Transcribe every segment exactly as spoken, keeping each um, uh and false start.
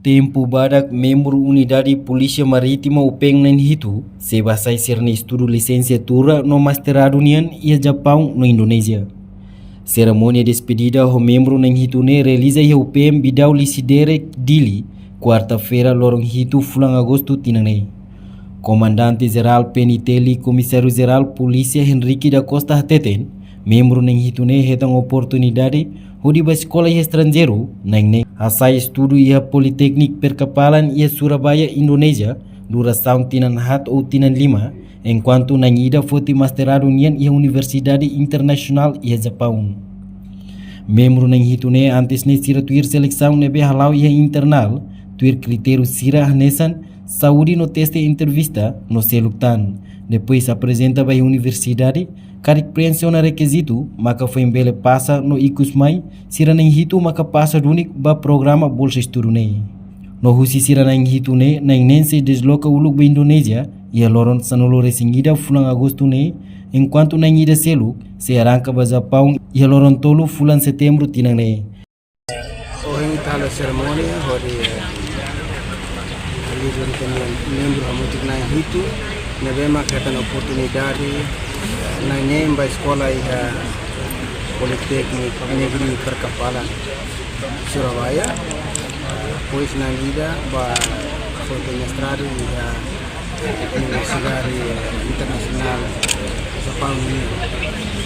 Tempu badak membru Unidade Polísia Marítima U P M na'in hitu sei bá hasai sira-nia estudu lisensiatura no mestradu nian iha Japaun no Indonézia. Serimónia despedida ho membru na'in hitu ne'e realiza iha U P M Bidau Lisidere, Dili, kuarta-feira, loron hitu fulan Agostu tinan ne'e. Komandante Jerál P N T L, Komisáriu Jerál Polísia Henrique da Costa hateten, membru na'in hitu ne'e hetan oportunidade hodi bá eskola iha estranjeiru, na'in neen hasai estudu iha Politeknik Perkapalan iha Surabaya, Indonézia, durasaun tinan haat ou tinan lima, enkuantu na'in ida foti mestradu nian iha universidade internasionál iha Japaun. Membru na'in hitu ne'e antes ne'e sira tuir selesaun ne'ebé hala'o iha internal, tuir kritériu sira hanesan saúde no teste entrevista no seluk tan. Depois aprezenta ba iha universidade, karik preenxe ona rekizitu, maka foin bele pasa no ikus mai, sira na'in hitu maka pasa duni ba programa bolsa estudu ne'e. No husi sira na'in hitu ne'e, na'in neen sei desloka uluk ba Indonézia, iha loron sanulu-resin-ida fulan Agostu ne'e, enkuantu na'in ida seluk sei arranka ba Japaun, iha loron tolu fulan Setembru tinan ne'e. Ohin ita halo serimónia hodi, eh, alivia ita-nia membru hamutuk na'in hitu, ne'ebé mak hetan oportunidade, eh, na'in neen bá eskola iha Politeknik Negeri Perkapalan, Surabaya. Depois na'in ida bá foti mestradu iha Universidade Internasionál Japaun nian.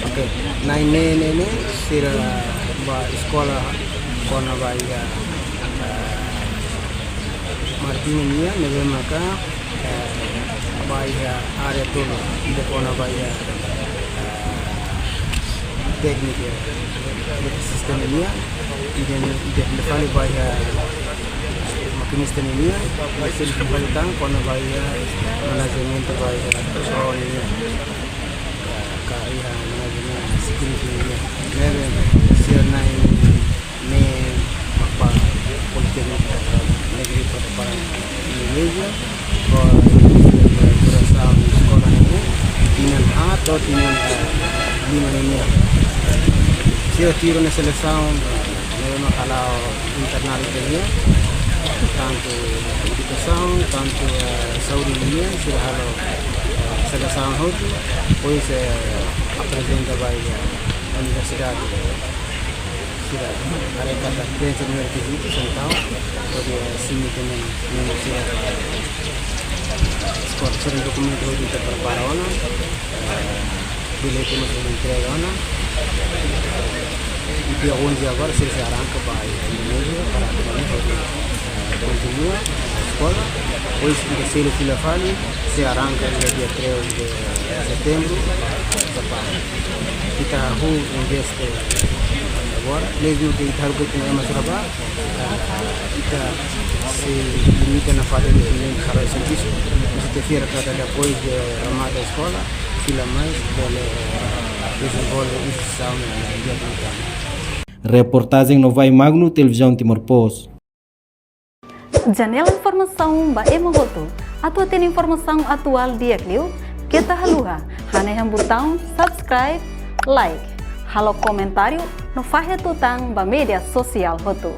Oke, na'in neen ne'e sira bá eskola kona-ba iha, eh, Marítima nian, ne'ebé maka, eh, bá iha área tolu, ida kona-ba iha, eh, tékniku eletrisitáriu nian, ida, ida fali bá iha makinista nian, ida seluk fali tan kona-ba iha manajemen ba iha pessoal nian. Ka, ka iha manajemen security nian. Ne'ebé sira na'in neen mak bá Politeknik Negeri Perkapalan Indonézia, ho durasaun eskola ne'e tinan haat to'o tinan, eh, lima nian. Sira tuir ona selesaun, eh, ne'ebé mak hala'o internal ida nian, tantu edukasaun, tantu, eh, saúde nian, sira halo, eh, selesaun hotu, depois, eh, aprezenta ba iha universidade. Sira haree katak preenxe rekizitu, entaun hodi, eh, simi ne'e, ne'e sira, eh, eskola, sira dokumentu hodi ita prepara ona, eh, bilhete mós hodi entrega ona. I dia onze agora sira sei arranka ba iha Indonézia para atu hodi, eh, kontinua eskola. Depois ida seluk fila fali sei arranka iha dia três de Setembru, Japaun. Ita hahú investe agora, liuliu ke ita halo buat ne'e ema sira bá, ah, ita sei limita nafatin ne'e halo servisu, mas ita fiar katak depois de remata eskola, fila mai, bele, eh, dezenvolve instituisaun iha Japaun. Reportajen Novai Magno, Televizaun Timor Post. Janela informasaun ba ema hotu. Atu hatene informasaun atuál di'ak liu, keta haluha hanehan butaun subscribe, like, halo komentáriu no fahe tutan ba média sosiál hotu.